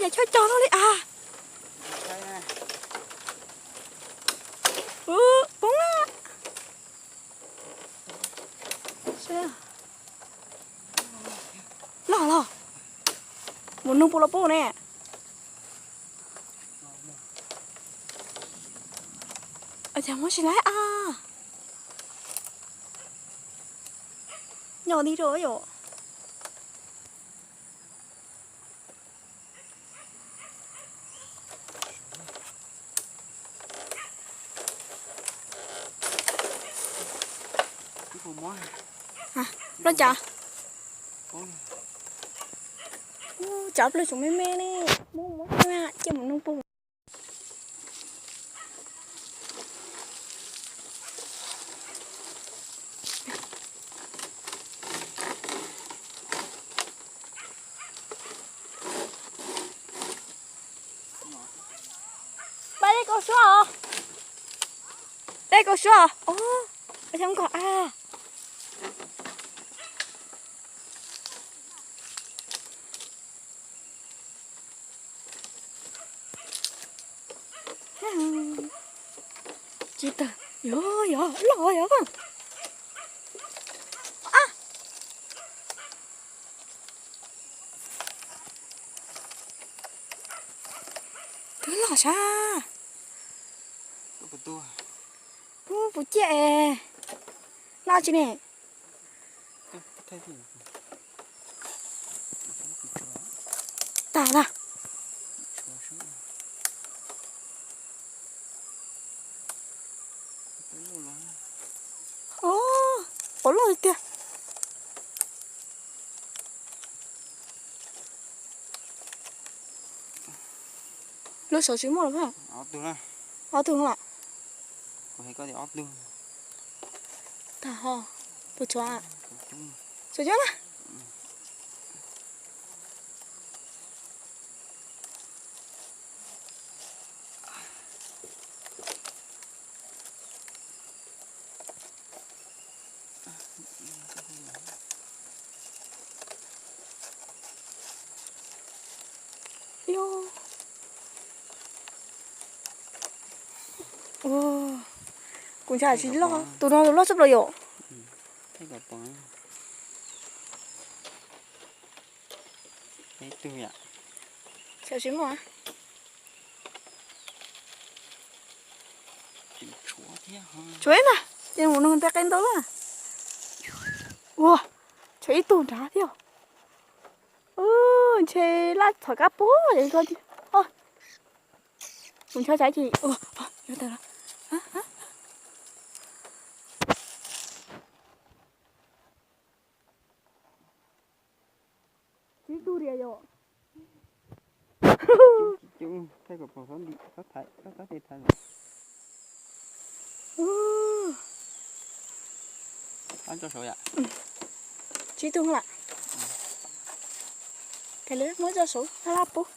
Yam choj cog no li as. Poob na. Loj los. Mus nug pus los pub ne. Cas muab tsis laib as. Nyob ntij rau yom. Loj cas? Cas plaws tsoom me me ne. Muab muab cia mus nug pus. Pab dej kaus suab os. Dej kaus suab os. Xyoob kos a. Tsis tawg, yog yog loj yog. Twb loj sab. Ub, puas ciaj es. Loj tsis ne? Tag na. Ov, qhov loj tiag. Lub saud tsis muaj los. Ob tug los. Tag ho, puas tshuav? Tshuav coob na. Kuv ntshai tsis loj, tus no tus loj tshaj plaws yom. Tsis muaj. Tshuav ib na, ces mus nug nte qe ntau lawm. Ua, tshuav ib tug nrad thiab. Ntshe laj txhom kab puag. Kuv ncho tsaiv ces, tib tug diam yom. Thaij kom pom, txhob ntim, txhob thaiv, txhob txhob tes thaiv. Tso saud yom. Tib tug lawm. Kav liam muab tso saud, laj laj pub.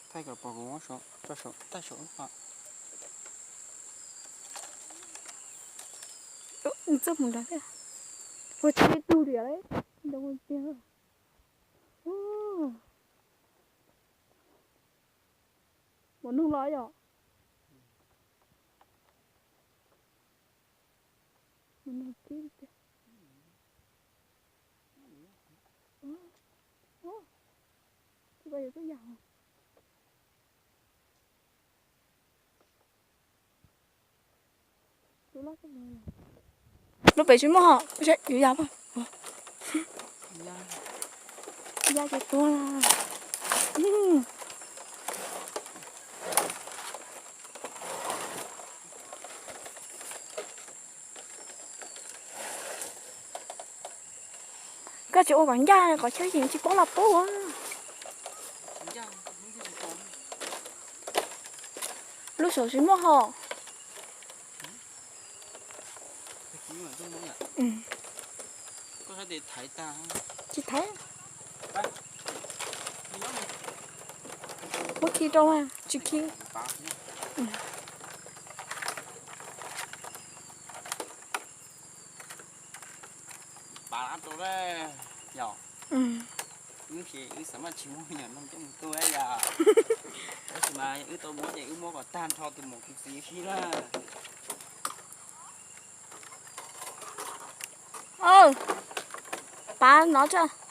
Thaij kom pom kuv muab tso saud, thaij saud. Nws txawj mus nrad thiab. Ua tib tug diam li. Ntoo tiag. Mus nug los yom. Mus nug tib tiag. Tsis pom yus tuaj yam. Lub pem tsis muaj ho, yus yam. Ya ces tuag. Koj tsis ua kom ncaj, kom chaw yeej tsis poob los pub. Lub saum tsis muaj ho. Tsis thaiv. Muab khi rau, tsis khi. Ces wb xav mas tsis muaj me nyuam noog coj mus tua yom. Tab sis mas wb tau muab ces wb muab kom tag nrho tus muam tus txiv thiab na. Pab no tso.